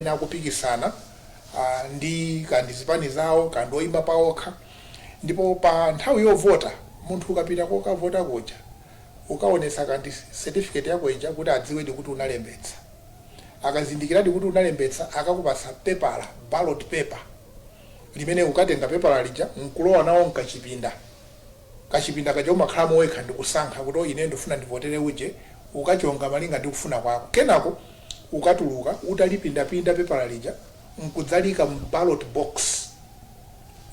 Akupikisana ndi kandi zipani zawo kandi oyima paokha. Ndipo pa nthawi yovota, munthu ukapita kokavota kuja, ukaonetsa kandi certificate yako ija kuti adziwedi kuti unalembetsa. Akazindikiradi kuti unalembetsa, akakupatsa pepala, ballot paper, limene ukatenga pepala lija nkulowa nawo mkachipinda. Kachipinda kaja umakhalamo wekha ndikusankha kuti, "Oh, ine ndifuna ndivotere uje." Ukachonga malinga ndi kufuna kwako. Kenako ukatuluka utalipindapinda pepala lija nkudzalika mu ballot box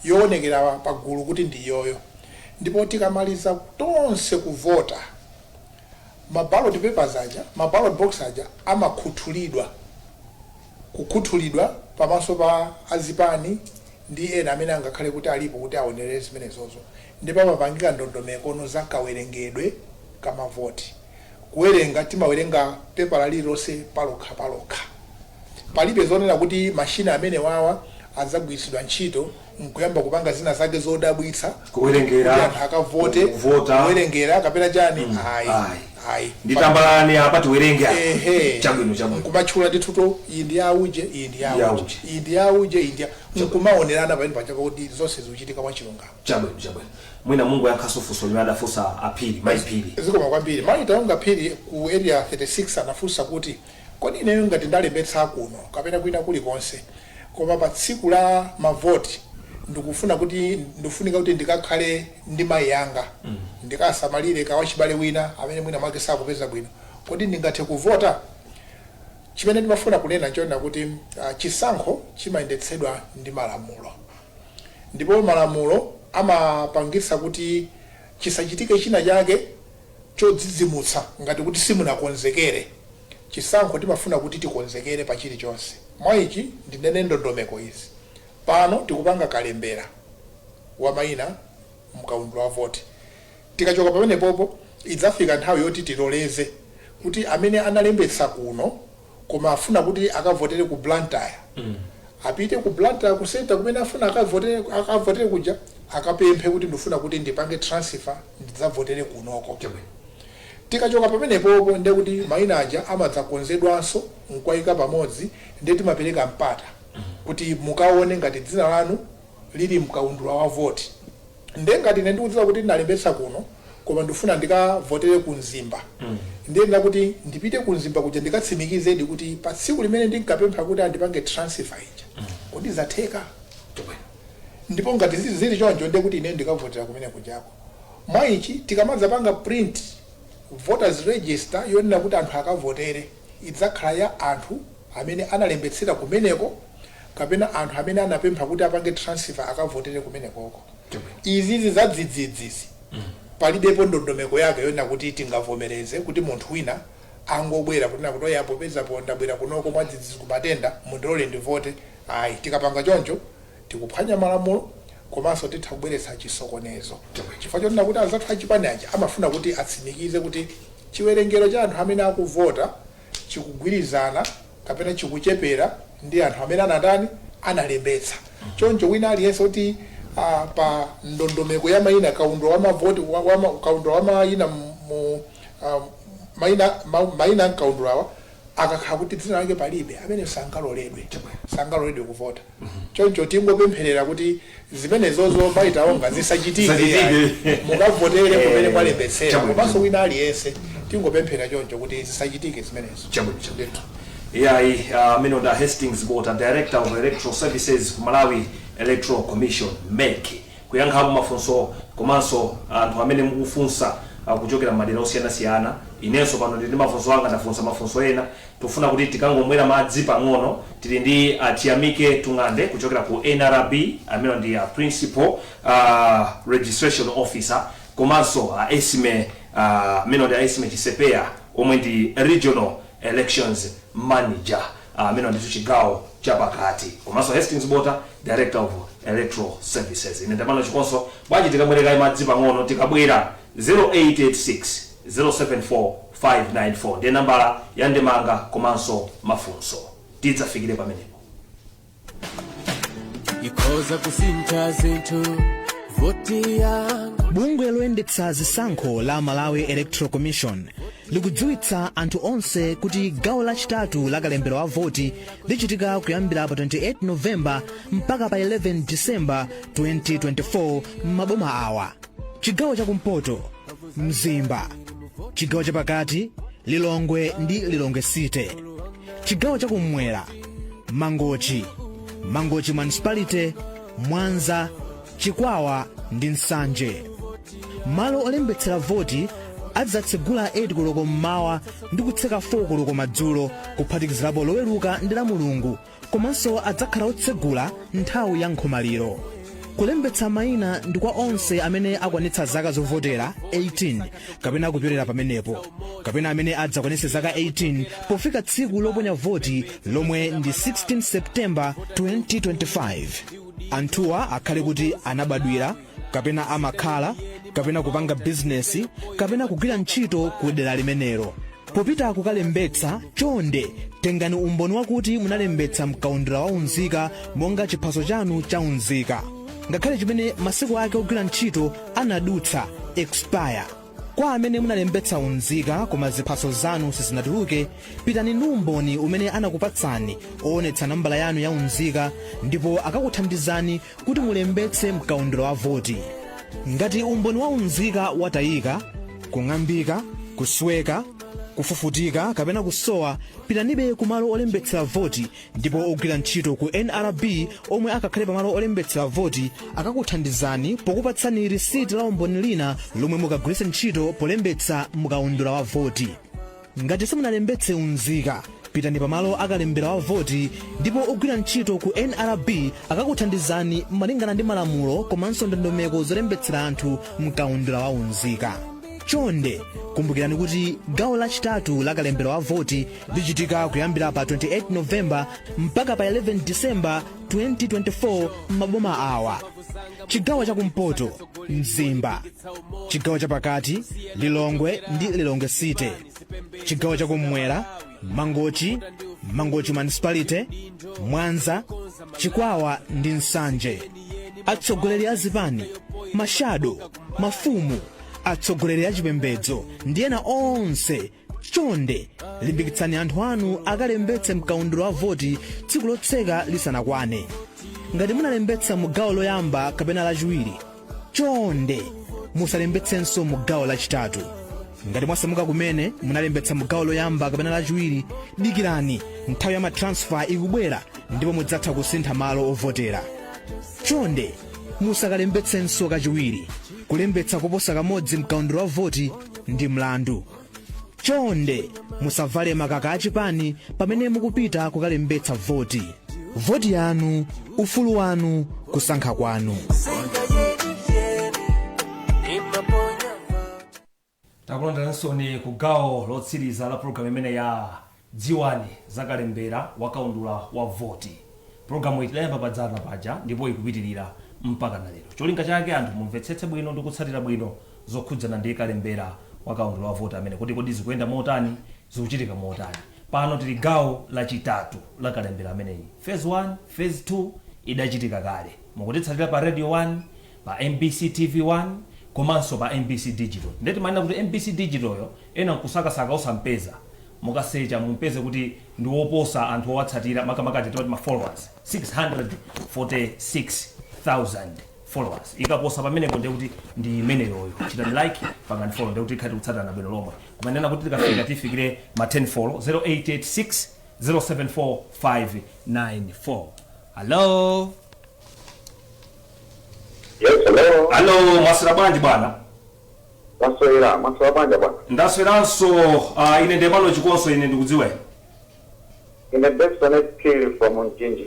yoonekera pagulu kuti ndi iyoyo. Ndipo tikamaliza tonse kuvota, ma ballot papers aja, ma ballot box aja amakhuthulidwa, kukhuthulidwa pamaso pa azipani ndi ena amene angakhale kuti alipo kuti aonerere zimenezozo. Ndipo amapangika ndondomeko za kawerengedwe kamavoti. Kuwerenga, timawerenga pepala lililonse palokha palokha. Palibe zonena kuti mashina amene wawa adzagwiritsidwa ntchito nkuyamba kupanga zina zake zodabwitsa kuwerengera, kuti anthu akavote, kuvota, kuwerengera kapena chani, ayi. Ayi. Ayi. Nditambalani apa, tiwerenge apa. Ehe. Chabwino. Nkumatchula ndithuto, iyi ndi yauje, iyi ndi yauje, Yauje. iyi ndi yauje, iyi ndi nkumaonerana pamene paja kuti zonse zikuchitika mwachilungamo. Chabwino. Mwina Mungu yankhaso funso limene adafunsa aphiri, mayi Phiri. Zikoma kwambiri. Mayi Taonga Phiri ku Area 36 anafunsa kuti, kodi ineyo ngati ndalembetsa kuno kapena kwina kulikonse, koma pa tsiku la mavoti ndikufuna kuti ndikufunika kuti ndikakhale ndi mayi anga, ndikasamalire kawachibale wina amene mwina mwake sakupeza bwino, kodi ndingathe kuvota? Chimene ndimafuna kunena nchonena kuti chisankho chimayendetsedwa ndi malamulo, ndipo malamulo amapangitsa kuti chisachitike china chake chodzidzimutsa ngati kuti simunakonzekere. Chisankho timafuna kuti tikonzekere pa chilichonse. Mwa ichi ndinene ndondomeko izi: pano tikupanga kalembera wa mayina mkaundula wa voti. Tikachoka pamenepopo, idzafika nthawi yoti tiloleze kuti amene analembetsa kuno koma afuna kuti akavotere ku Blantyre, apite ku Blantyre, ku center kumene afuna akavotere kuja, akapemphe kuti ndifuna kuti ndipange transfer, ndidzavotere kunoko. Tikachoka pamenepopo, ndiye kuti mayina aja amadzakonzedwanso nkuwayika pamodzi. Ndiye timapereka mpata kuti mukaone ngati dzina lanu lili mkaundula wa voti. Ndiye ngati ine ndikudziwa kuti ndinalembetsa kuno koma ndifuna ndikavotere ku Mzimba, ndiyenera kuti ndipite ku Mzimba kuja, ndikatsimikizedi kuti pa tsiku limene ndinkapempha kuti andipange transfer ija, kodi zatheka? Ndipo ngati zili choncho, ndiye kuti ine ndikavotera kumene kujako. Mwa ichi, tikamadzapanga print voters register yonena kuti anthu akavotere, idzakhala ya anthu amene analembetsera kumeneko kapena anthu amene anapempha kuti apange transfer, akavotere kumenekoko. Izizi zadzidzidzizi palibepo ndondomeko yake yonena kuti tingavomereze kuti munthu wina angobwera kunena kuti, "Oya, popeza po ndabwera kunoko mwadzidzidzi kumatenda, mundilole ndivote." Ayi, tikapanga choncho tikuphwanya malamulo, komanso titha kubweretsa chisokonezo, chifukwa chonena kuti anzathu achipani aja amafuna kuti atsimikize kuti chiwerengero cha anthu amene akuvota chikugwirizana kapena chikuchepera ndi anthu amene anatani, analembetsa. Choncho wina aliyense kuti pa ndondomeko ya mayina, kaundula wa mavoti kaundula wa mayina mu mayina mkaundulawa, akakhala kuti dzina lake palibe, amene sangaloledwe kuvota. Choncho tingopempherera kuti zimenezozo, mayi Taonga, zisachitike. Zisachitike. Mukavotere kumene mwalembetsera. Chabwino. Komanso wina aliyense, tingopemphera choncho kuti zisachitike zimenezo. Chabwino. Iyayi, amene ndi Hastings Bota, Director of Electoral Services ku Malawi Electoral Commission, MEC, kuyankhapo mafunso komanso anthu amene mukufunsa kuchokera madera osiyanasiyana. Inenso pano ndili ndi mafunso anga, ndafunsa mafunso ena. Tikufuna kuti tikangomwera madzi pang'ono. Tili ndi Tiyamike Tung'ande kuchokera ku NRB, amene ndi Principal Registration Officer, komanso Esime, amene ndi Esime Chisepeya, omwe ndi Regional Elections Manager, amene ndicho chigawo chapakati, komanso Hastings Bota, Director of Electoral Services. Ine ndamano chikonso bwanji tikamwerekayi madzi pang'ono. Tikabwera, 0886 074 594 ndiye nambala ya ndemanga komanso mafunso. Tidzafikire pamenepo. Ikhoza kusintha zinthu voti yanga. Bungwe loyendetsa zisankho la Malawi Electoral Commission Likudziwitsa anthu onse kuti gawo lachitatu la kalembera wa voti lichitika kuyambira pa 28 Novemba mpaka pa 11 Disemba 2024 m'maboma awa: chigawo chakumpoto, Mzimba; chigawo chapakati, Lilongwe ndi Lilongwe City; chigawo chakummwera, Mangochi, Mangochi Municipality, Mwanza, Chikwawa ndi Nsanje. Malo olembetsera voti adzatsegula 8 koloko mmawa ndi kutseka 4 koloko madzulo, kuphatikizirapo Loweruka ndi la Mulungu, komanso adzakhala otsegula nthawi ya nkhomaliro. Kulembetsa mayina ndi kwa onse amene akwanitsa zaka zovotera 18 kapena kupyolera pamenepo, kapena amene adzakwanitse zaka 18 pofika tsiku loponya voti, lomwe ndi 16 Septemba 2025. Anthuwa akhale kuti anabadwira kapena amakhala kapena kupanga bizinesi kapena kugwira ntchito ku dera limenelo. Popita kukalembetsa, chonde tengani umboni wakuti munalembetsa mkaundula wa unzika, monga chiphaso chanu cha unzika, ngakhale chimene masiku ake ogwira ntchito anadutsa, expire. Kwa amene munalembetsa unzika koma ziphaso zanu sizinatuluke, pitani ndi umboni umene anakupatsani oonetsa nambala yanu ya unzika, ndipo akakuthandizani kuti mulembetse mkaundula wa voti. Ngati umboni wa unzika watayika, kung'ambika, kusweka, kufufutika kapena kusowa, pitanibe kumalo olembetsera voti, ndipo ogwira ntchito ku NRB omwe akakhale pamalo olembetsera voti akakuthandizani pokupatsani risiti la umboni lina lomwe mukagwiritse ntchito polembetsa mukaundula wa voti. Ngati simunalembetse unzika, pitani pamalo akalembera wa voti, ndipo ogwira ntchito ku NRB akakuthandizani malingana ndi malamulo komanso ndondomeko zolembetsera anthu mkaundula wa unzika. Chonde kumbukirani kuti gawo lachitatu la kalembera wa voti lichitika kuyambira pa 28 Novemba mpaka pa 11 Disemba 2024 m'maboma awa: chigawo chakumpoto, Mzimba; chigawo chapakati, Lilongwe ndi Lilongwe City; chigawo chakummwera, Mangochi, Mangochi Municipality, Mwanza, Chikwawa ndi Nsanje. Atsogoleri a zipani, ma shadow, mafumu, atsogoleri a chipembedzo ndi ena onse, chonde limbikitsani anthu anu akalembetse mkaundula wa voti tsiku lotseka lisanakwane. Ngati munalembetsa mu gawo loyamba kapena lachiwiri, chonde musalembetsenso mu gawo lachitatu. Ngati mwasamuka kumene munalembetsa mu gawo loyamba kapena lachiwiri, dikirani, nthawi ya ma transfer ikubwera ndipo mudzatha kusintha malo ovotera. Chonde musakalembetsenso kachiwiri. Kulembetsa koposa kamodzi mkaundula wa voti ndi mlandu. Chonde musavale makaka achipani pamene mukupita kukalembetsa voti. Voti yanu, ufulu wanu, kusankha kwanu. Singa yeni yeni imaponya. Takulandiranso ku gawo lotsiriza la programu imene ya Dziwani Zakalembera Wakaundula wa Voti. Programu iyi tidayamba padzana paja ndipo ikupitirira mpaka na lero. Cholinga chake anthu mumvetsetse bwino ndi kutsatira bwino zokhudzana ndi kalembera wakaundula wa voti amene kuti kodi zikuyenda motani, zikuchitika motani. Pano tili gawo lachitatu la kalembera ameneyi. Phase 1, phase 2 idachitika kale. Mukutitsatira pa Radio 1, pa MBC TV 1 komanso pa MBC Digital. Ndeti manena kuti MBC Digital yo ena nkusakasaka osampeza, mukasecha mumpeze kuti ndi woposa anthu owatsatira, makamaka timati ma followers, 646,000 followers. Ikaposa pamenepo ndiye kuti ndi imeneyoyo. Chitani like, pangani follow, ndiye kuti ikhati kutsatana bwino lomwe. Kumanena kuti tikafika tifikire ma 10 follow. 0886 074 594. Hello? Yes, hello. Hello, mwaswera bwanji bwana? Maswera, maswera bwanji bwana? Ndasweranso. Ine ndemano chikonso, ine ndikudziweni. Ine Benson Phiri from Mchinji.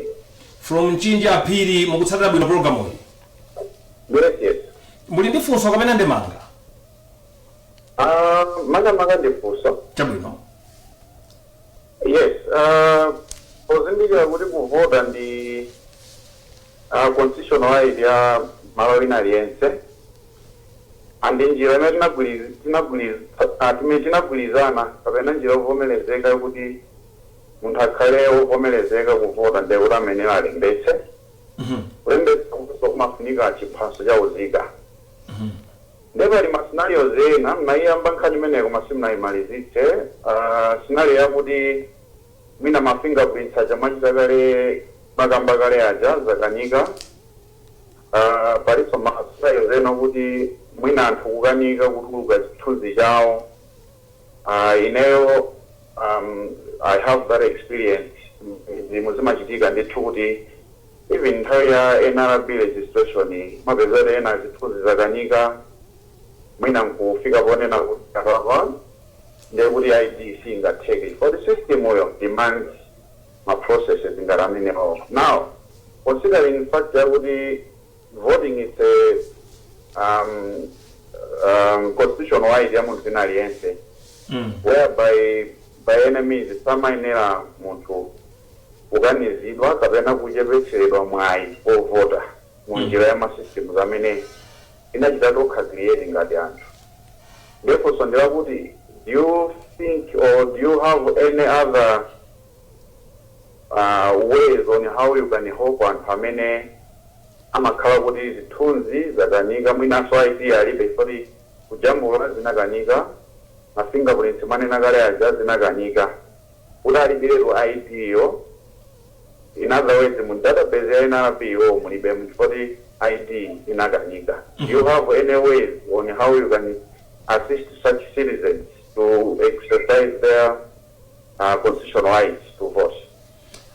From Mchinji, Aphiri, mukutsatira bwino programu iyi? Yes. Muli ndi funso kapena ndemanga? Makamaka ndifunso. Chabwino. Yes, pozindikira kuti kuvota ndi constitutional right ya malo ina aliyense, andi njira imene tinagwirizana kapena njira yovomerezeka yokuti munthu akhale wovomerezeka kuvota ndiye kuti amene alembetse. Kulembetsa kuso kumafunika chiphaso cha unzika. Ndepali ma scenarios ena mnayiyamba nkhani imeneyo koma simunayimalizitse. Scenario yakuti mwina ma fingerprints aja mwachita kale, makamba kale aja, zakanika. Palinso ma scenarios ena kuti mwina anthu kukanika kutuluka chithunzi chawo. Ineyo I have that experience. Zimwe zimachitika ndithu kuti even nthawi ya NRB registration mapezere ena zithunzi zakanika, mwina nkufika ponena kuti apapa ndiye kuti ID singatheke for the system uyo demands ma processes ngati amenewo. Now, considering fact yakuti voting is a constitutional right ya munthu wina aliyense, whereby by any means samayenera munthu kukanizidwa kapena kuchepetseredwa mwayi povota mu njira ya ma systems amene inachita tokha create ngati anthu. Therefore ndilakuti, do you think or do you have any other ways on how you can help anthu amene amakhala kuti zithunzi zakanika, mwinanso ID alibe, poti kujambula zinakanika, ma fingerprints manena kale aja zinakanika, kuti alibiretu ID yo? In other words, mu database ya NRB yo mulibe munthu poti ID inakanika. Do you have any ways on how you can assist such citizens to exercise their constitutional rights to vote?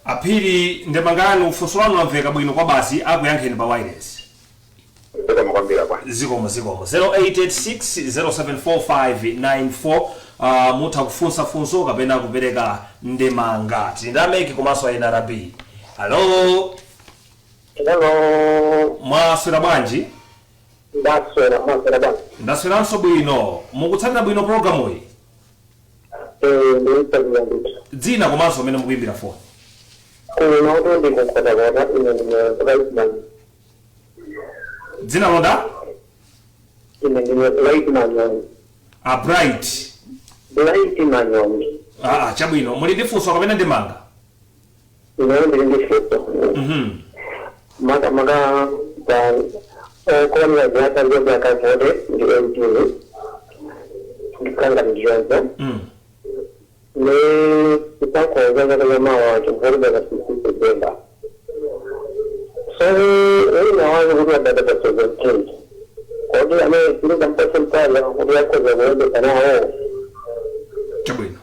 Aphiri, ndemanga yanu, funso lanu lamveka bwino kwa basi, akuyankheni pa wireless. Zikomo kwambiri bwana. Zikomo, zikomo. 0886 074594, mutha kufunsa funso kapena kupereka ndemanga. Tili ndi a MEC komanso a NRB. Hello? Hello. Mwaswera bwanji? Ndaswera, mwaswera bwanji? Ndasweranso bwino. Mukutsatira bwino programuyi? Eh, ndikutsatira ndithu. Dzina komanso amene mukuyimbira foni? Kuno kuti ndikunkhotakota, ine ndine Brightman. Dzina londa? Ine ndine Bright Manyoni. A Bright? Bright Manyoni. Ah, chabwino. Muli ndi funso kapena ndemanga? Ineyo ndili ndi funso. Makamaka pa okwanira zaka zoti akavote ndi 18, ndikanga ndiyonzo. Ne chisankho cha chaka chamawa chikuvotedwa pa 16 September, so wina wake kuti adada pa 17, kodi amene tilizampase mpata kuti akhoza kuyendetsa nawo? Chabwino,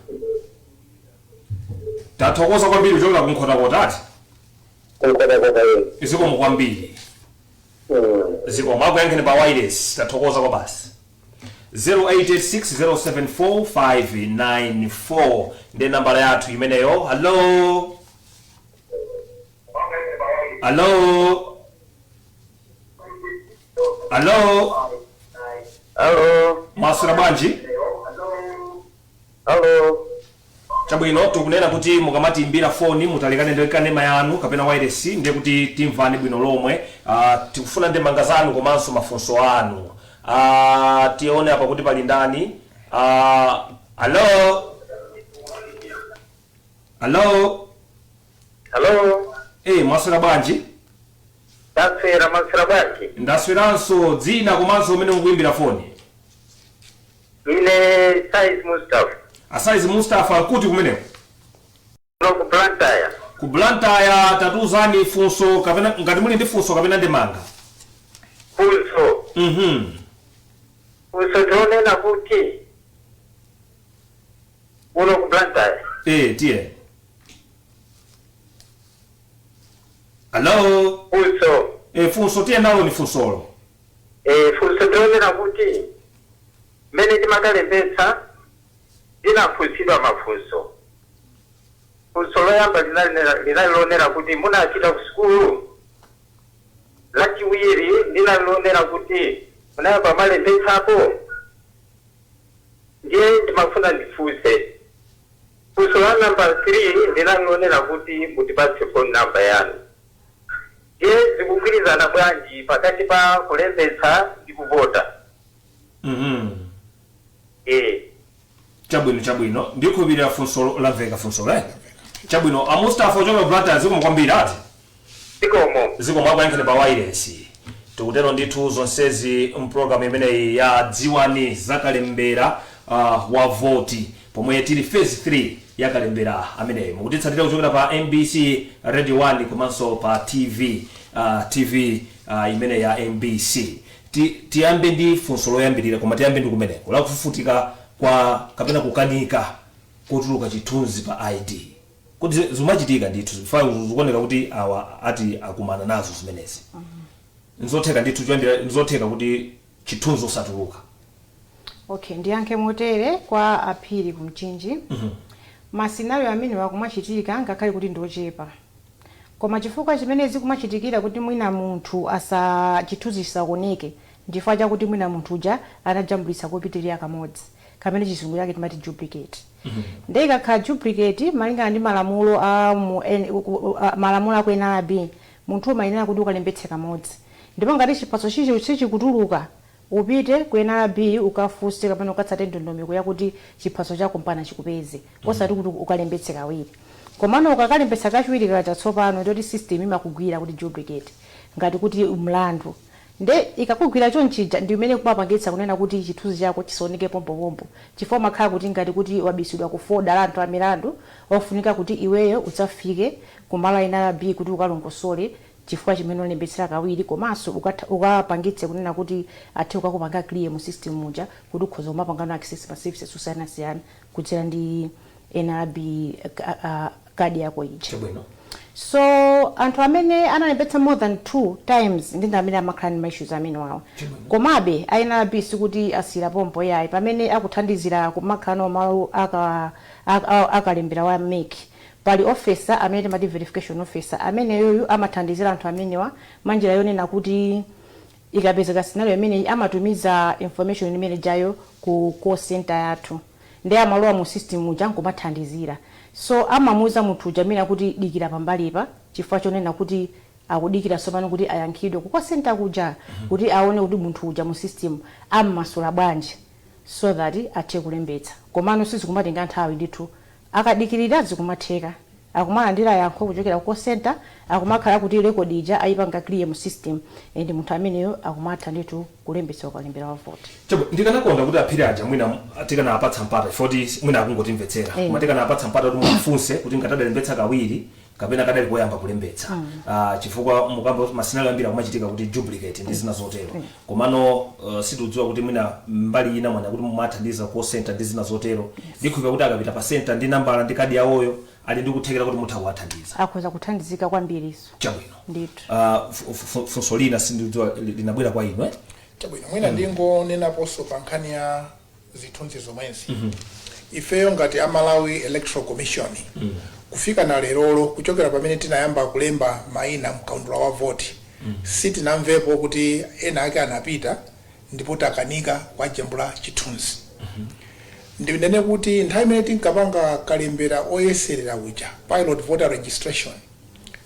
tathokoza kwambiri. Kuchokera kunkhotakota ati? Kunkhotakota ye. Zikomo kwambiri. Zikomo, akuyankheni pa wireless. Tathokoza kwa basi. 0886074594 ndi nambala yathu imeneyo. Hello, hello, hello. Hello. Mwaswera bwanji? Hello. Chabwino, tikunena kuti mukamatiimbira foni mutalikane ndi kanema yanu kapena wireless, ndiye kuti timvane bwino lomwe. Tikufuna ndemanga zanu komanso mafunso anu. Tione apa kuti pali ndani. Hello, hello. Hello. Mwaswera bwanji? Ndaswera, mwaswera bwanji? Ndasweranso. Dzina komanso umene mukuimbira foni? Ine Saiz Mustafa. Asaizi Mustafa, kuti kumeneko? Kuno ku Blantyre. Ku Blantyre. Tatiuzani funso kapena ngati muli ndi funso kapena ndemanga. Funso. Funso tionena kuti kuno ku Blantyre. Tiye, hello. Funso. Funso, tiye nalo ni funsolo. Funso tionena kuti mmene timakalembetsa ndinafunsidwa mafunso. Funso loyamba linali lonena kuti munachita ku sukulu. Lachiwiri linali lonena kuti munayamba malembetsapo. Ndiye ndimafuna ndifunse funso la namba 3 linali lonena kuti mutipatse phone number yanu. Ndiye zikugwirizana bwanji pakati pa kulembetsa ndi kuvota? Chabwino, chabwino, ndikhulupirira funso lamveka, funso le. Chabwino, a Mustafa ochoka Blantyre, zikomo kwambiri ati. Zikomo. Zikomo, akuyankheni pa wireless. Tikutero ndithu zonsezi mpulogalamu imeneyi ya Dziwani Zakalembera wa voti, pomwe tili phase 3 yakalembera ameneyi. Mukutitsatira kuchokera pa MBC Radio 1 komanso pa TV imene ya MBC. Tiyambe ndi funso loyambirira, koma tiyambe ndi kumeneko lakufufutika kwa kapena kukanika kotuluka chithunzi pa ID, kuti zimachitika ndithu? Zikuoneka kuti awa ati akumana nazo zimenezi. Nzotheka ndithu choyambira, nzotheka kuti chithunzi osatuluka? Okay, ndiyankhe motere kwa Aphiri kumchinji. Ma scenario amene wakumachitika, ngakhale kuti ndiochepa, koma chifukwa chimene zikumachitikira kuti mwina munthu asa chithunzi chisaoneke, ndifukwa chakuti mwina munthu uja anajambulitsa kopitirira kamodzi, kamene chizungu chake timati duplicate. Ndiye ikakhala duplicate, malingana ndi malamulo a mu malamulo aku NRB, munthu umayenera kuti ukalembetse kamodzi, ndipo ngati chiphaso chichi sichikutuluka, upite ku NRB ukafunse kapena ukatsate ndondomeko yakuti chiphaso chako mpana chikupeze, osati kuti ukalembetse kawiri. Komano ukakalembetsa kachiwiri kacha tsopano, ndoti system imakugwira kuti duplicate, ngati kuti mlandu. Nde ikakugwira chonchija, ndi imene kumapangitsa kunena kuti chithunzi chako chisaoneke pompopompo, chifukwa makhala kuti ngati kuti wabisidwa ku folder la anthu amilandu, ofunika kuti iweyo udzafike kumalo a NRB kuti ukalongosole chifukwa chimene ulembetsera kawiri, komanso ukapangitse kunena kuti athe ukakupanga clear mu system muja, kuti ukhoza kumapangano access ma services osiyanasiyana kudzera ndi NRB kadi yako ija. So anthu amene analembetsa more than two times ndi amene amakhala ndi ma issues amene wawo. Komabe a NRB sikuti asiyira pompo yayi. Pamene akuthandizira kumakhala nawo malo akalembera wa MEC, pali officer amene timati verification officer, ameneyoyu amathandizira anthu amenewa manjira yonena kuti ikapezeka scenario imeneyi, amatumiza information imene jayo ku call center yathu, ndi amalowa mu system muja nkumathandizira. So amamuuza munthu uja amene akuti dikira pambalipa, chifukwa chonena kuti akudikira tsopano kuti ayankhidwe ku call center kuja, kuti aone kuti munthu uja mu system ammasula bwanji, so that athe kulembetsa. Komano sizikumatenga nthawi ndithu, akadikirira zikumatheka, akumalandira yankho kuchokera ku call center, akumakhala kuti record ija ayipanga clear mu system, and munthu ameneyo akumatha ndithu kulembetsa ukalembera wa vote. Chabo, ndikanakonda kuti Aphiri aja mwina tikanapatsa mpata, foti mwina akungotimvetsera, koma tikanapatsa mpata kuti muwafunse kuti ngati adalembetsa kawiri kapena kadali koyamba kulembetsa, chifukwa mukamba ma scenario ambiri akumachitika kuti duplicate ndi zina zotero. Komano situdziwa kuti mwina mbali ina mwana kuti mumathandiza call center ndi zina zotero. Ndikhulupira kuti akapita pa center ndi nambala ndi kadi yawoyo, ali ndi kuthekera kuti mutha kuwathandiza. Akhoza kuthandizika kwambiriso. Chabwino. Ndithu. Funso lina sindidziwa linabwera kwa inu, eh? Chabwino, mwina ndingonenaponso pa nkhani ya zithunzi zomwezi. Ifeyo ngati a Malawi Electoral Commission, kufika na lerolo, kuchokera pamene tinayamba kulemba mayina mkaundula wa voti, sitinamvepo kuti ena ake anapita ndipo takanika kwajambula chithunzi. Ndinene kuti nthawi imene tinkapanga kalembera oyeserera uja, pilot voter registration,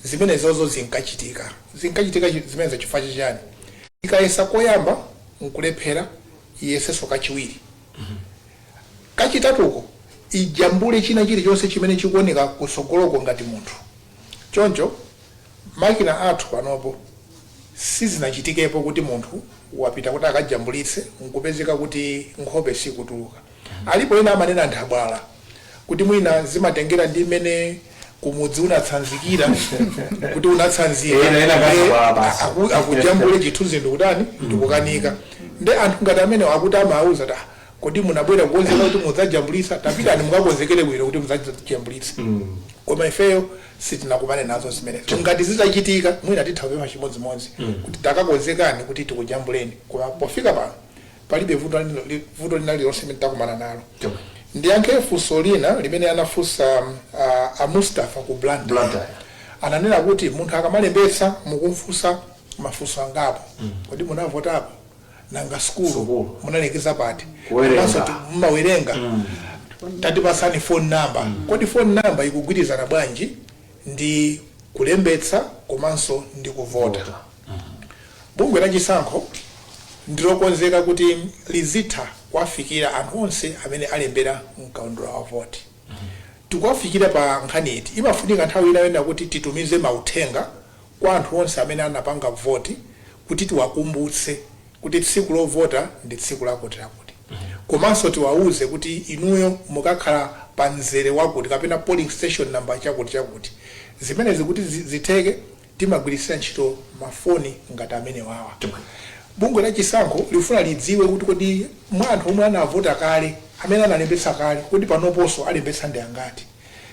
zimene zozo zinkachitika zimenezo. Chifukwa chachani? Ikayesa koyamba nkulephera, iyesenso kachiwiri, kachitatuko ijambule china chilichonse chimene chikuoneka kusogoloko ngati munthu. Choncho makina athu panopo sizinachitikepo kuti munthu wapita kuti akajambulitse nkupezeka kuti nkhope sikutuluka. Alipo ena amanena nthabwala kuti mwina zimatengera ndi mmene kumudzi unatsanzikira, kuti unatsanzika. Ena akazabwala basi. Akujambule chithunzi ndikutani, ndikukanika. Nde anthu ngati amene akuti amawauza ta kodi munabwera kukonzeka kuti mudzajambulitsa, tapitani mukakonzekere bwino kuti mudzajambulitse. Koma ifeyo sitinakumane nazo zimenezo. Ngati zitachitika, mwina titha kupempha chimodzimodzi kuti takakonzekani kuti tikujambuleni, koma pofika pano palibe vuto lina lililonse limene takumana nalo. Ndiyankhe funso lina limene anafunsa a Mustafa ku Blantyre. Blantyre. Ananena kuti munthu akamalembetsa mukumfunsa mafunso angapo: kodi munavotapo? Nanga sukulu Sukulu. munalekeza pati? Kuwerenga. Komanso mumawerenga? Tatipasani phone number. Kodi phone number ikugwirizana bwanji ndi kulembetsa komanso ndi kuvota? Bungwe la chisankho ndilokonzeka kuti lizitha kuwafikira anthu onse amene alembera mkaundula wa voti. Tikuwafikira pa nkhani iti? Imafunika nthawi ina yonena kuti titumize mauthenga kwa anthu onse amene anapanga voti. Kuti tiwakumbutse kuti tsiku lovota ndi tsiku lakuti lakuti, komanso tiwauze kuti inuyo mukakhala pa mzere wakuti kapena polling station number chakuti chakuti. Zimenezi kuti zitheke, timagwiritsira ntchito mafoni ngati amene wawa. Bungwe la chisankho lifuna lidziwe kuti kodi mwa anthu omwe anavota kale, amene analembetsa kale, kuti panoponso alembetsa ndi angati.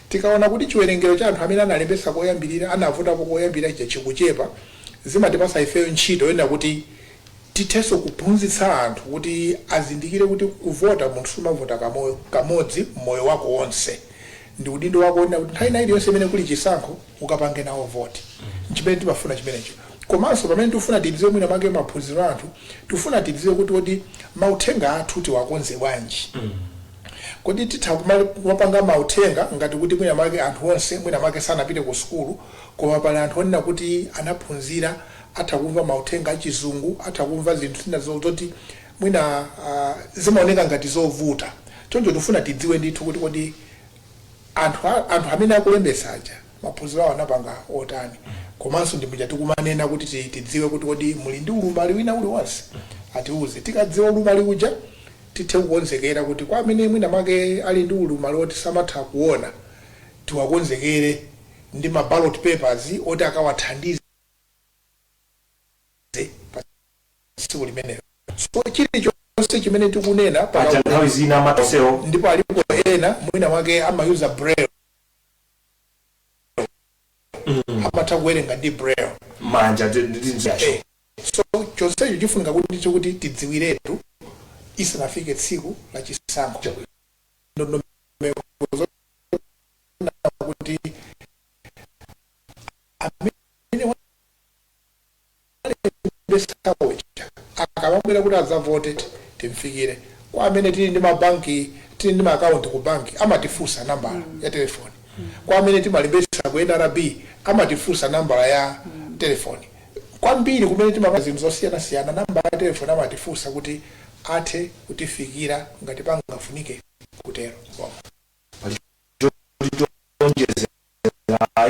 Tikaona kuti chiwerengero cha anthu amene analembetsa koyambirira, anavotapo koyambirira chija, chikuchepa, zimatipasa ifeyo ntchito yonena kuti tithenso kuphunzitsa anthu kuti azindikire kuti kuvota, munthu sumavota kamodzi mmoyo wako wonse. Ndi udindo wako wonena kuti nthawi ina iliyonse imene kuli chisankho ukapange nawo voti. Nchimene timafuna chimenecho. Komanso pamene tikufuna tidziwe mwina mwake maphunziro anthu, tikufuna tidziwe kuti mauthenga athu tiwakonze bwanji. Kodi titha kumapanga mauthenga ngati kuti mwina mwake anthu onse mwina mwake sanapite ku sukulu, koma pali anthu onena kuti anaphunzira, atha kumva mauthenga achizungu, atha kumva zinthu zina zoti mwina zimaoneka ngati zovuta. Choncho tifuna tidziwe ndithu kuti kodi anthu amene akulembetsa aja maphunziro awo anapanga otani. Komanso ndimija tikumanena kuti tidziwe kuti kodi muli ndi ulumali wina uliwonse, atiuze. Tikadziwa ulumali uja, tithe kukonzekera kuti kwa amene mwina mwake ali ndi ulumali oti samatha kuona, tiwakonzekere ndi ma ballot papers oti akawathandize pa tsiku limenelo. So chilichonse chimene tikunena Paja nthawi zina amatosewo. Ndipo alipo ena mwina mwake amayuza braille, amatha kuwerenga ndi braille. Manja ndi So chonsecho chifunika kuti kuti tidziwiretu isanafike tsiku la chisankho, ndondomeko zoona kuti amene walembetsawocha akamabwera kuti adzavote timfikire. Kwa amene tili ndi mabanki, tili ndi maakaunti ku banki, amatifunsa nambala ya telefoni. Kwa amene timalembetsa ku NRB, amatifunsa nambala ya telefoni. Kwambiri kumene timapanga zinthu zosiyanasiyana, nambala ya telefoni amatifunsa kuti athe kutifikira ngati pangafunike kutero. Onjezera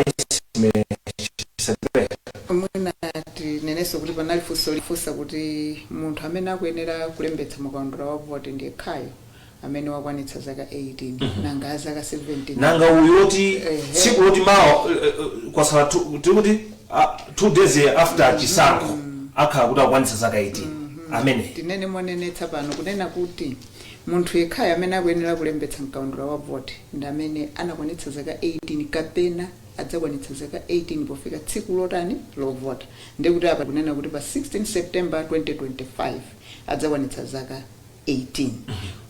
isime chisebe. Mwina tinenenso kuti panali funso lifunsa kuti munthu amene akuyenera kulembetsa mukaundula wa voti ndi yekhayo amene wakwanitsa zaka 18, nanga a zaka 17? Nanga uyu oti tsiku loti mawa kwasala tikuti 2 days after chisankho akhala kuti akwanitsa zaka 18 amene? Tinene monenetsa pano kunena kuti munthu yekhayo amene akuyenera kulembetsa mkaundula wa voti ndi amene anakwanitsa zaka 18 kapena adzakwanitsa zaka 18 pofika tsiku lotani, lovota. Ndikuti apa kunena kuti pa 16 September 2025 adzakwanitsa zaka 18.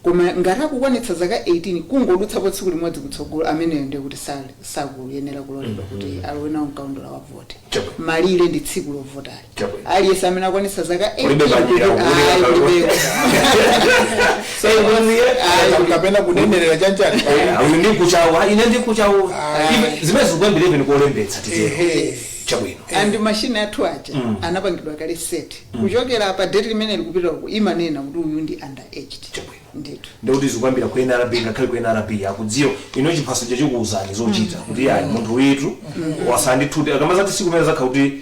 Koma ngati akukwanitsa zaka 18 kungodutsapo tsiku limodzi kutsogolo, ameneyo ndiye kuti sakuyenera kuloledwa kuti alowe nawo mkaundula wa voti. Malire ndi tsiku lovotali. Aliyense amene akwanitsa zaka 18. Kulibe panjira, Ayi, kulibe. kulibeko. So, ayi, Kapena kunenerera chanchani. Uyu ndi kuchawo, ine ndi kuchawo. Zimene zikuyambira even kolembetsa, titero. Chabwino. And mashini athu aja anapangidwa kale set kuchokera pa date limene likupita uku, imanena kuti uyu ndi underaged. Ndithu. Ndikuti zikuyambira ku NRB, ngakhale ku NRB akudziwa ino chiphaso chachikuwuzani zochita kuti yayi, munthu witu wasandi 2 akamazati tsiku limene zakha kuti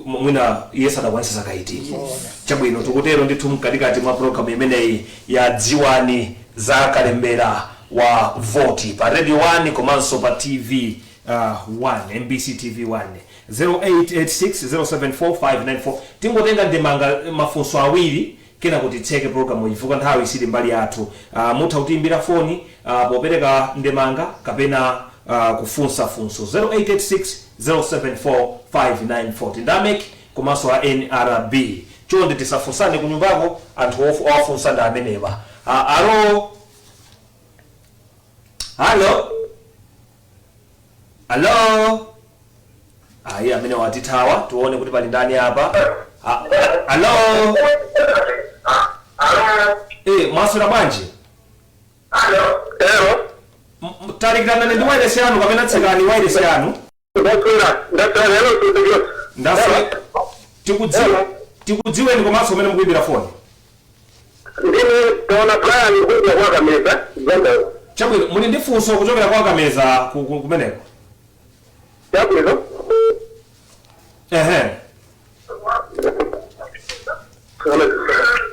mwina iye sadakwanitsa zaka 18. Chabwino, tikutero ndithu mkatikati mwa programu imeneyi ya Dziwani za Kalembera wa Voti pa Radio 1 komanso pa TV 1, MBC TV 1, 0886074594. Tingotenga ndemanga, mafunso awiri, kena kuti titseke programu chifukwa nthawi isili mbali yathu. Mutha kutiimbira foni popereka ndemanga kapena kufunsa funso, 0886 074594. Ndi a MEC komanso a NRB, chonde tisafunsane kunyumbako, anthu owafunsa ndi amenewa. Alo, alo, alo. Ayi, amene watithawa. Tione kuti pali ndani apa. Alo. Mwaswera bwanji? Ero. Talikirana ndi wireless yanu kapena tsekani wireless yanu. Ndaswera, ndaswera lero tutikiro. Ndaswera. Tikudziwa, tikudziweni komanso umene mukuimbira foni. Ndine taona Brian kuja kwa Kameza, Zambia. Chabwino, muli ndi funso kuchokera kwa Kameza kumeneko? Chabwino. Ehe.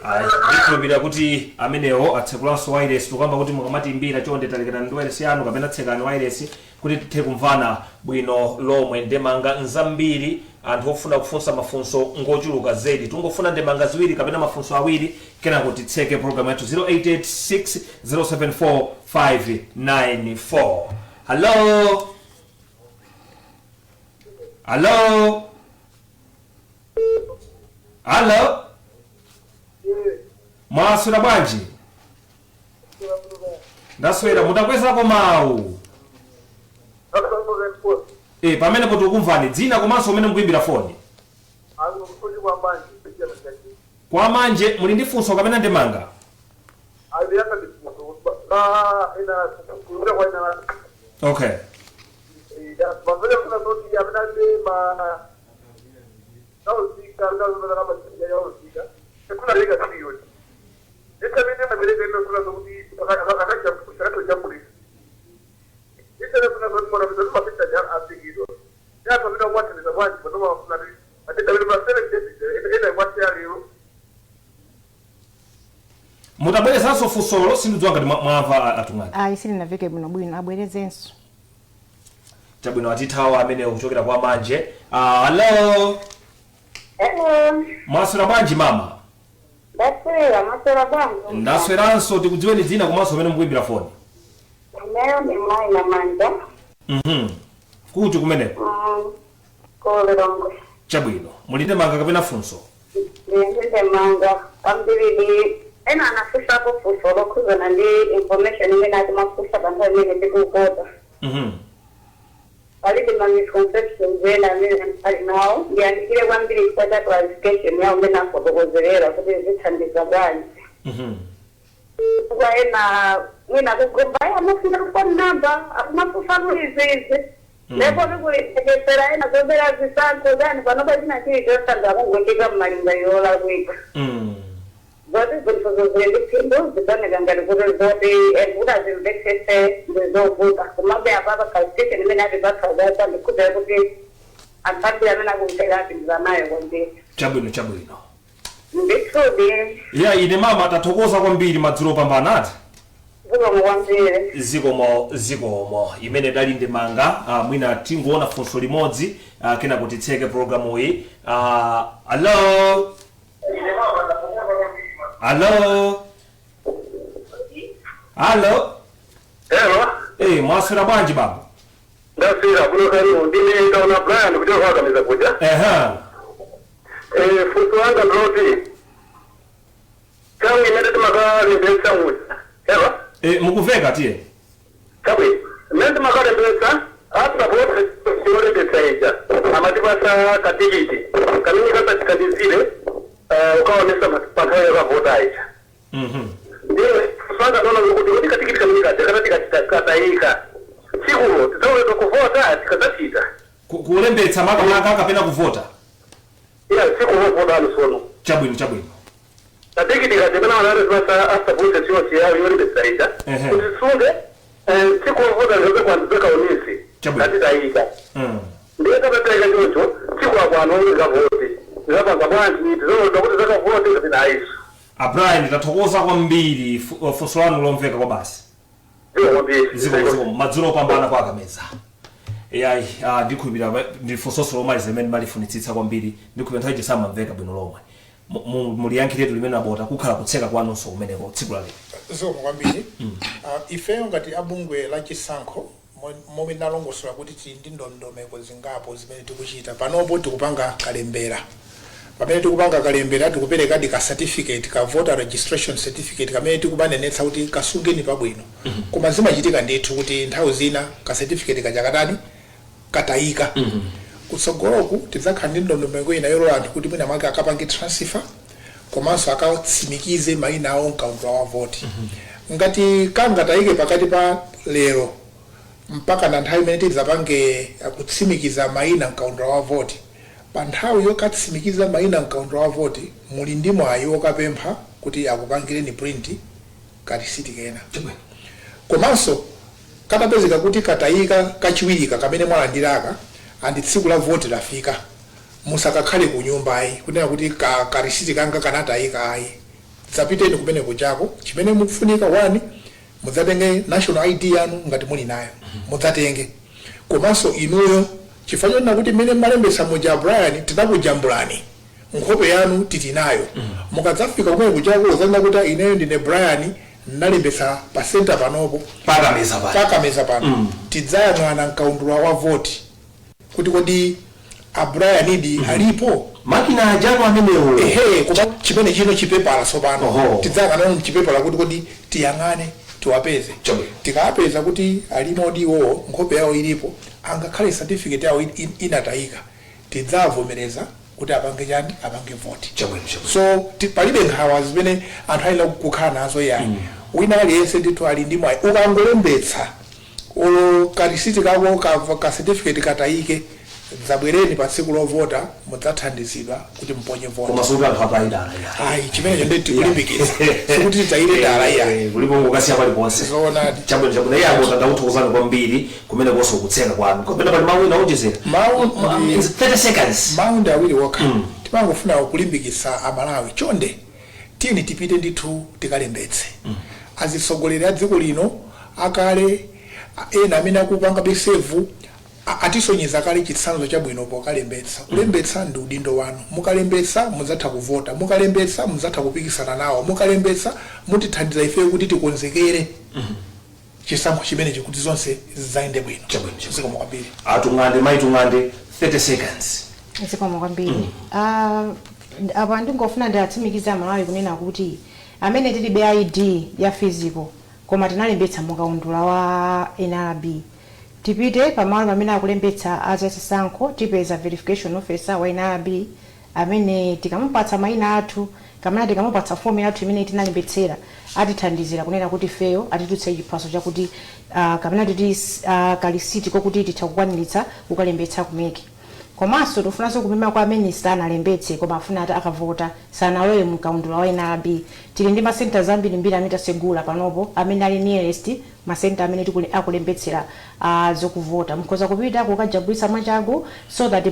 Ayi, ndikhulupirira kuti amenewo atsekulanso wireless. Tikamba kuti mukamatimbira, chonde talikirani ndi wireless yanu kapena tsekani wireless kuti tithe kumvana bwino lomwe. Ndemanga nzambiri, anthu ofuna kufunsa mafunso ngochuluka zedi. Tungofuna ndemanga ziwiri kapena mafunso awiri, kenako titseke program yathu. 0886 074 594. Hello, hello, hello. Mwaswera bwanji? Ndaswera. Mutakwezako mawu. Pamenepo tikumvani. Dzina komanso umene mukuimbira foni? Kwa Manje. Muli ndi funso kapena ndemanga? Okay. Mutabwerezanso funsolo, sindidziwa ngati mwamva atung'ani. Ayi, silinaveke bwinobwino, abwerezenso. Chabwino, atithawa amenewo kuchokera kwa Manje. Hello. Hello. Mwaswera bwanji, mama? Ndaswera, maswera bwanji? Ndasweranso. Tikudziweni dzina komanso umene mukuimbira foni. Ineyo ndi mayi na Manja. Kuti kumeneko? Ku Lilongwe. Chabwino, muli ndemanga kapena funso? Ndi ndemanga kwambiri. Ena anafunsapo funso lokhuzana ndi information imene akumafunsa panthawi imene ndikuvota. Palibe ma misconceptions ena amene ali nawo. Ndiyandikire kwambiri chifukwa cha clarification yawo imene afotokozerera kuti zithandiza bwanji. Kwa ena mwina kugomba ayi amafuna phone number, akumafunsa izi izi, ndipo tikulitekesera ena zobera zisankho zani panopa china chilichonse akungochita mmalingaliro olakwika. Zoti zinthu zili ndi phindu zikuoneka ngati kuti zoti kuti azimvetsese ndizovuta. Komabe apapa clarification imene atipatsa udasa, ndikhudzera kuti anthu ambiri amene akumvera apindula nayo kwambiri. Chabwino, chabwino. Ndithudi. Ya, ine mama tathokoza kwambiri, madzulo opambana ati. Zikomo kwambiri. Zikomo, zikomo. Imene dali ndemanga. Mwina tingoona funso limodzi, kenako titseke programu iyi. Hello, hello, hello. Hello. Mwaswera bwanji, baba? Ndaswera kuno karibu. Ndine ndaona Brian kuchoka kwakamiza kuja. Funso langa ndiloti nthawi imene timakalembetsa muja. Hello? Mukuveka, tiye. Chabwino. Imene timakalembetsa, after yolembetsa ija, amatipasa katikiti kamene kasachikandizire ukaonesa pa nthawi yakavota ija. Ndiye funso langa ndona kuti katikiti kamene kaja katati katayika, tsikulo tidzauleka kuvota tikadzachita? Kulembetsa makamaka kapena kuvota? Iya, tsiku lovota alusono. Chabwino, chabwino. Katikiti kaja kana wanatipasa after process yonse yayo yolembetsa ija, kuti tisunge tsiku lovota likaze Chabwino. katitayika. Ndiye katatayika choncho, tsiku akwano likavote likapanga bwanji? Tizoda kuti zakavote kapena ayiso? A Brian, tathokoza kwambiri. Funso lanu lomveka kwa basi. Zikomo, zikomo, madzulo opambana kwa Akameza. Yayi, ndikhulupirira ndi funsonso lomaliza limene malifunitsitsa kwambiri. Ndikhulupirira nthawi chisamamveka bwino lomwe. Muliyankhiretu limene abota, kukhala kutseka kwanunso kumeneko tsiku la lero. Zikomo kwambiri. Ifeyo ngati abungwe la chisankho, momwe ndalongosola kuti tili ndi ndondomeko zingapo zimene tikuchita panopo, tikupanga kalembera. Pamene tikupanga kalembera, tikuperekadi ka certificate, ka voter registration certificate, kamene tikumanenetsa kuti kasungeni pabwino. Koma zimachitika ndithu kuti nthawi zina ka certificate kachakatani katayika. Kutsogoloku tidzakhala ndi ndondomeko ina yolola anthu kuti mwina mwake akapange transfer komanso akatsimikize mayina awo mkaundula wa voti. Ngati kangatayike pakati pa lero mpaka na nthawi imene tidzapange kutsimikiza mayina mkaundula wa voti, pa nthawi yokatsimikiza mayina mkaundula wa voti muli ndi mwayi wokapempha kuti akupangireni print karisiti kena. Komanso katapezeka kuti katayika kachiwirika kamene mwalandiraka, andi tsiku la voti lafika, Musakakhale ku nyumba ayi, kunena kuti karisiti kanga kanatayika ayi. Dzapiteni kumene kujako. Chimene mukufunika, one, mudzatenge national ID yanu ngati muli nayo, mudzatenge komanso inuyo, chifukwa chonena kuti mmene mmalembetsa muja, Brian, tinakujambulani, nkhope yanu tili nayo. Mukadzafika kumene kujako, uzanena kuti ineyo ndine Brian, ndalembetsa pa center panopo, pakameza pano, pakameza pano. Tidzayang'ana mkaundula wa voti kuti kodi a Brian idi alipo? Makina ajano amenewo. Ehe, koma chimene chino chipepala tsopano, tidzayang'ana mchipepala kuti kodi tiyang'ane tiwapeze. Tikapeza kuti alimo iwowo, nkhope yawo ilipo, angakhale certificate yawo inatayika, tidzavomereza kuti apange chani? Apange voti. Chabwino, chabwino. So palibe nkhawa zimene anthu ayenera kukhala nazo yayi. Wina aliyense ndithu ali ndi mwayi. Ukangolembetsa, olo karisiti kako ka certificate katayike, dzabwereni pa tsiku lovota, mudzathandizidwa kuti muponye voti. Koma sikuti anthu atayidala. Ayi, chimenecho ndi tikulimbikitsa, sikuti titayire dala iyayi. Kulipo ngokasiya paliponse. Zoonadi. Chabwino, chabwino. Iye abota, ndakuthokozani kwambiri kumene konso kutseka kwanu. Kapena pali mawu ena onjezera? Mawu 30 seconds. Mawu ndi awiri okha. Timangofuna kulimbikitsa Amalawi, chonde tiyeni tipite ndithu tikalembetse. Azitsogoleri a dziko lino akale, ena amene akupanga besevu, atisonyeza kale chitsanzo chabwino pokalembetsa. Kulembetsa ndi udindo wanu. Mukalembetsa mudzatha kuvota, mukalembetsa mudzatha kupikisana nawo, mukalembetsa mutithandiza ifeyo kuti tikonzekere chisankho chimenechi kuti zonse zidzayende bwino. Zikomo kwambiri. Atung'ande, mayi Tung'ande, 30 seconds. Zikomo kwambiri. Ah, apa ndingofuna ndiatsimikiza Amalawi kunena kuti amene tilibe ID ya physical koma tinalembetsa mukaundula wa NRB, tipite pamalo pamene akulembetsa azachisankho, tipeza verification officer wa NRB amene tikamupatsa mayina athu kamene tikamupatsa fomu yathu imene tinalembetsera, atithandizira kunena kuti ifeyo atitutse chiphaso chakuti kapena titi kalisiti kokuti titha kukwaniritsa kukalembetsa ku MEC. Komanso tifunanso kupima kwa amene sanalembetse koma afuna ati akavota, sanalowe mkaundula wa NRB, tili ndi masenta zambirimbiri amene tasegula panopo amene ali nearest masenta amene akulembetsera zokuvota. Mukhoza kupita kukajambulitsa mwachangu so that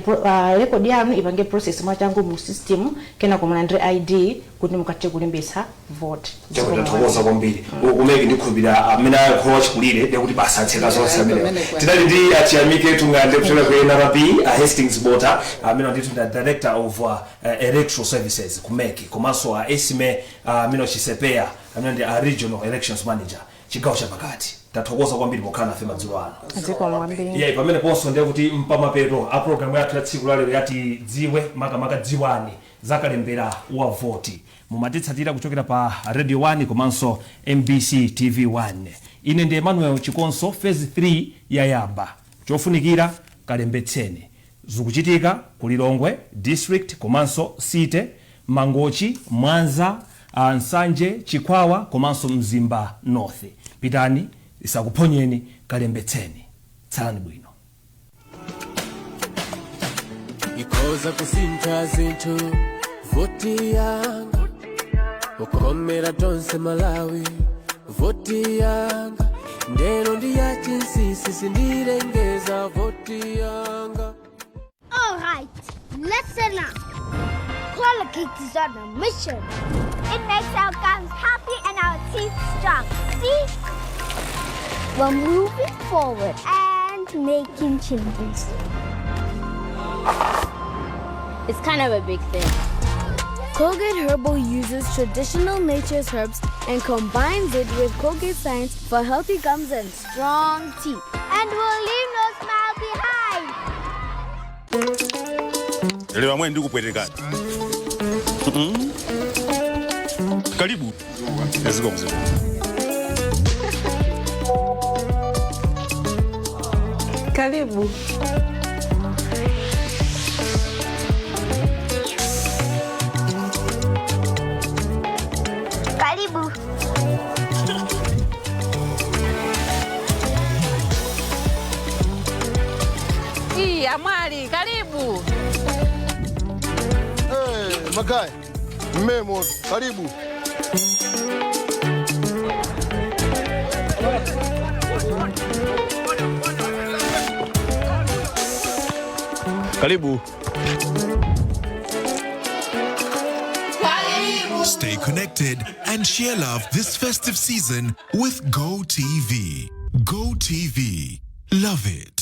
record yanu ipange process mwachangu mu system, kenako mulandire ID kuti mukathe kulembetsa vote. Chabwino, tathokoza kwambiri. Ku MEC ndikhulupirira amene akhola wachikulire ndikuti basa atseka zonse amene. Pamene kwa- Tinali ndi Achiyamike Tung'ande kuchokera ku NRB, a Hastings Bota amene ndithu ndi director of electoral services ku MEC, komanso a Esime amene Chisepeya amene ndi a regional elections manager chigawo chapakati. Tathokoza kwambiri pokhala nafe madzulo ano. Zikomo kwambiri. Yeah, pamene ponso ndiye kuti mpamapeto a programu yathu ya tsiku lalero yati Dziwe, makamaka dziwani zakalembera wa voti. Mumatitsatira kuchokera pa Radio 1 komanso MBC TV 1. Ine ndi Emmanuel Chikonso. Phase 3 yayamba, chofunikira kalembetseni. Zikuchitika ku Lilongwe district komanso city, Mangochi, Mwanza, Nsanje, Chikwawa komanso Mzimba North. Pitani, isakuphonyeni, kalembetseni. Tsalani bwino. Ikhoza kusintha zinthu voti yanga, ukomera tonse Malawi. Voti yanga ndeno ndi ya chinsinsi, sindilengeza voti yanga. All right, listen up. Colgate is on a mission. It makes our gums happy and our teeth strong. See? We're moving forward and making changes. It's kind of a big thing. Colgate Herbal uses traditional nature's herbs and combines it with Colgate science for healthy gums and strong teeth. And we'll leave no smile behind. Leo amwe ndikupwetekani. Karibu. Zikomo, zikomo. Karibu. Karibu. Iya, mwali, karibu. Hey, Magai, mmemo, karibu. Karibu. Stay connected and share love this festive season with GoTV. GoTV. Love it.